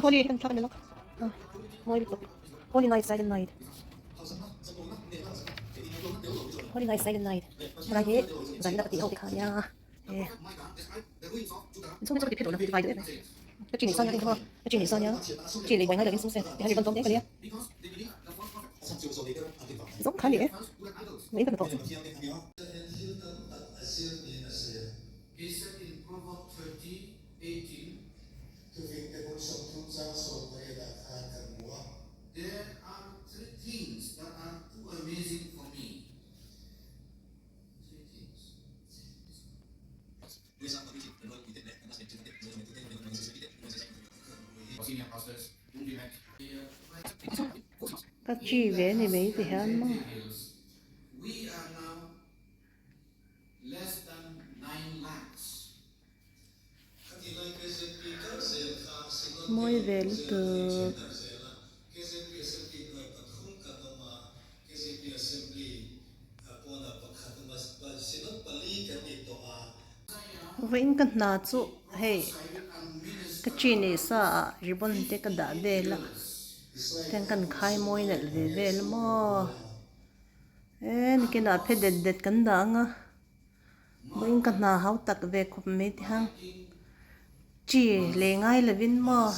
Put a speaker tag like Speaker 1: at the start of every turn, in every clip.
Speaker 1: Holy kan thlak a ni lawk a mawi lutuk Holy night silent night Holy night silent night helai hi zan ina ka tih ho te kha ania e inchhung hi chu ka ti phe duh lo vai duh em mai ka chi nei sa nia hei ka chi nei sa nia chi lei buai ngai lovin sum se tihian ribbon tlawm te ka nia zawng kha a ni e vawiin ka hnathawh chu. Ka chi ve a ni mai ti hian maw. Mawi ve lutuk. Vawiin ka hna chu hei ka chi nei sa ah ribbon te ka dah vel a tiang kan khai mawi nalh ve vel a maw e nikinah phe det det kan dah ang a. Vawiin ka hna hau tak ve khawp mai ti hang chi lei ngai lovin maw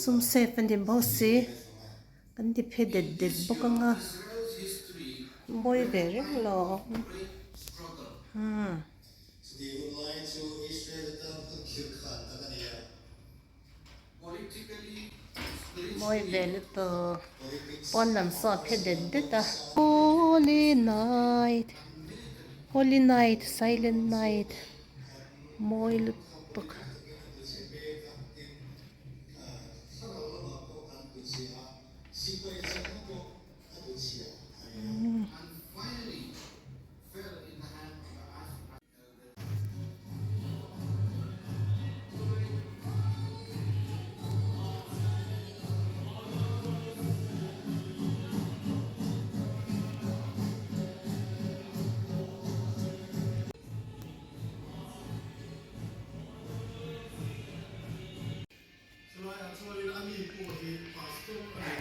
Speaker 1: sum safe a ni bawk si kan ti phe det det bawk ang a mawi ve reng lo umm. Mawi ve lutuk pawn lam saw a phe det det a. Holy night holy night silent night mawi lutuk.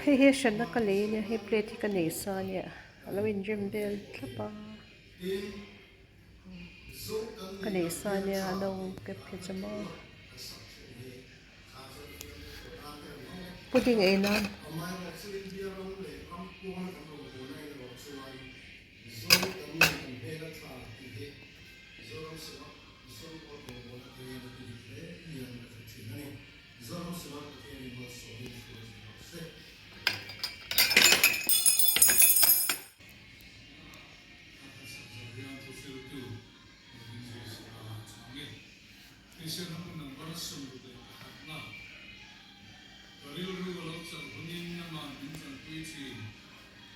Speaker 1: Hei hi hranna ka lei ania hei plate hi ka nei sa ania a lo inrem vel thlap a. Ka neih sa ania a lo kep phei chu maw pudding ei nan.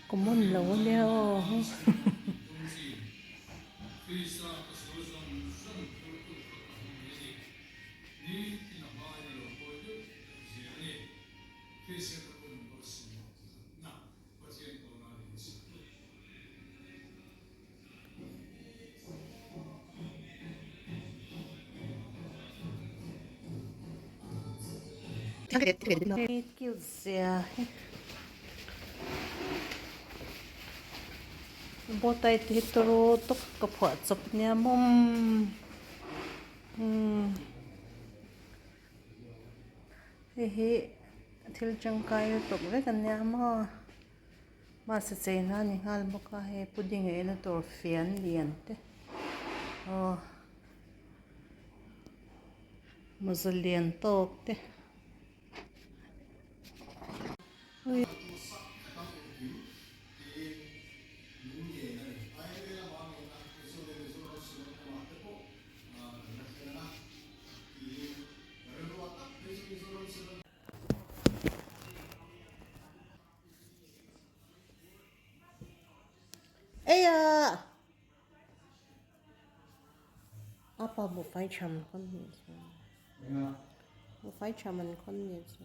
Speaker 1: Common lo ania aw. Cute zia hi bow tie te hi turu tawk ka phuah chawp nia mawm umm hei hi thil tangkai lutuk vek ania maw. Mahse chei na ni nghal bawk a hei pudding ei na tur fian lian te aw mawza lian tawk te. Eia! Apa bu fai tham khawn ni chu. Bu fai tham an khawn ni chu.